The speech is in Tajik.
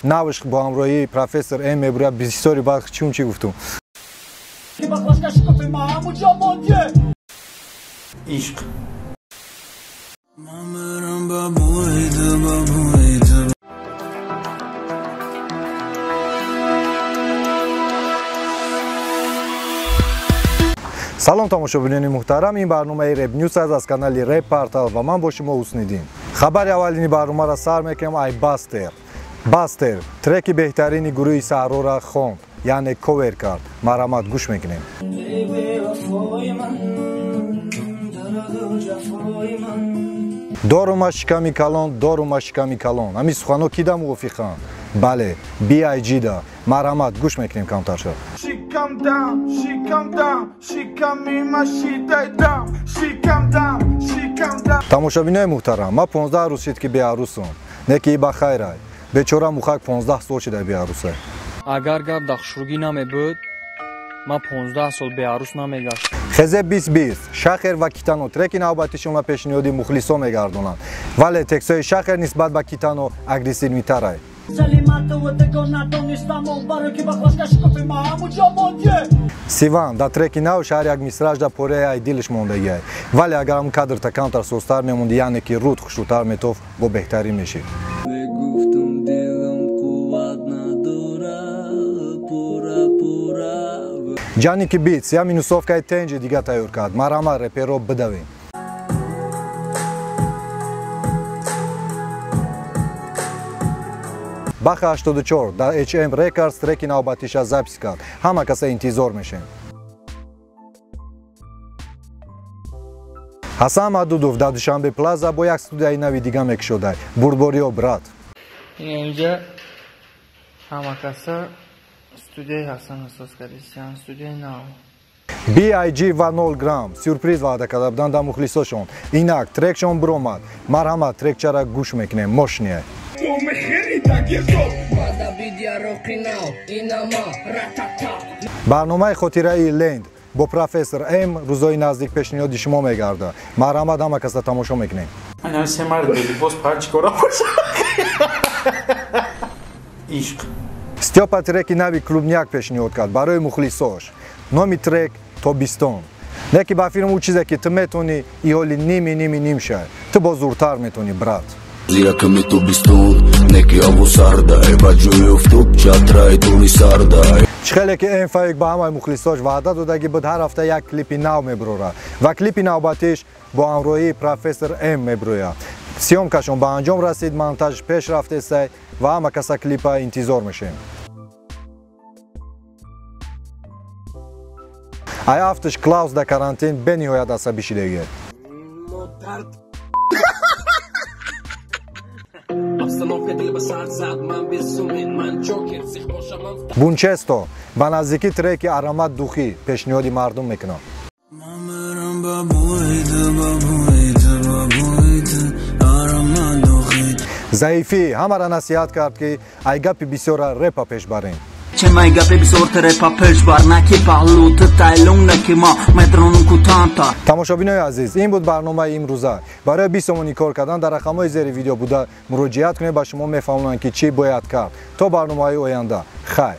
Навш бо ҳамроҳии профессор М мебуря бисёри баъд чун чӣ гуфтум. Ишқ. Салом тамошобинони муҳтарам, ин барномаи Rap News аст аз канали Rap Portal ва ман бо шумо Ҳусниддин. Хабари аввалини барномаро сар мекунем ай Бастер. Бастер треки беҳтарини гурӯҳи Саҳрора хонд, яъне ковер кард. Марҳамат гӯш мекунем. Дорума шиками калон, дорума шиками калон. Ҳамин суханҳо кида мувофиқанд? Бале, BIG да. Марҳамат гӯш мекунем камтар шуд. Тамошобинои муҳтарам, ман 15 рӯз шид ки беарӯсам. Не ки ба хайрай. Бечора мухак 15 сол шида беарӯсай. Агар гап дар хушрӯгӣ намебуд, ман 15 сол беарӯс намегаштам. Хезе 2020, Шахер ва Китано треки навбатишонро пешниҳоди мухлисо мегардонанд. Вале текстҳои Шахер нисбат ба Китано агрессивнитарай. Сиван дар треки нав шаҳр як мисраш дар пораи ай дилаш мондагиай. Вале агар ҳам кадрта камтар созтар мемонди, яъне ки руд хушрӯтар метофт, бо беҳтарин мешид. Ҷаники Битс я минусовкаи тенҷи дига тайёр кард. Марҳамат реперро бидавем. Баха 84 дар HM Records треки навбатиша запис кард. Ҳама каса интизор мешем. Ҳасан Мадудов дар Душанбе Плаза бо як студияи нави дига мекушодай. Бурдбориё брат. Инҷа ҳама каса студияи Ҳасан асос кардисян, студияи нав. BIG ва 0 грамм сюрприз ваъда карда буданд дар мухлисошон. Инак трекшон биромад. Марҳамат трекчара гӯш мекунем. Мошния. Барномаи хотираи Ленд бо профессор М рӯзои наздик пешниҳоди шумо мегардад. Марҳамат ҳама каса тамошо мекунем. Ишқ. Стёпа треки нави клубняк пешниҳод кард барои мухлисош. Номи трек Тобистон. Не ки ба филм ӯ чизе ки ту метавонӣ иҳоли ними ними ним шай. Ту бо зуртар метавонӣ, брат. Чӣ хеле ки М5 ба ҳамаи мухлисош ваъда додагӣ буд, ҳар ҳафта як клипи нав мебурорад ва клипи навбатиш бо ҳамроҳии профессор М мебурӯяд. Съёмкашон ба анҷом расид, монтаж пеш рафтесай ва ҳама каса клипа интизор мешем. Ай афташ Клаус дар карантин бениҳоят асабӣ шидагӣ. Бунчесто ба наздикӣ треки Аромат духӣ пешниҳоди мардум мекунад. Заифӣ ҳамаро насиҳат кард, ки ай гапи бисёра репа пеш барем. Тамошобинои азиз, ин буд барномаи имрӯза. Барои 20 сомонӣ кор кардан дар рақамҳои зери видео буда муроҷиат кунед, ба шумо мефаҳмонанд, ки чӣ бояд кард. То барномаҳои оянда хайр.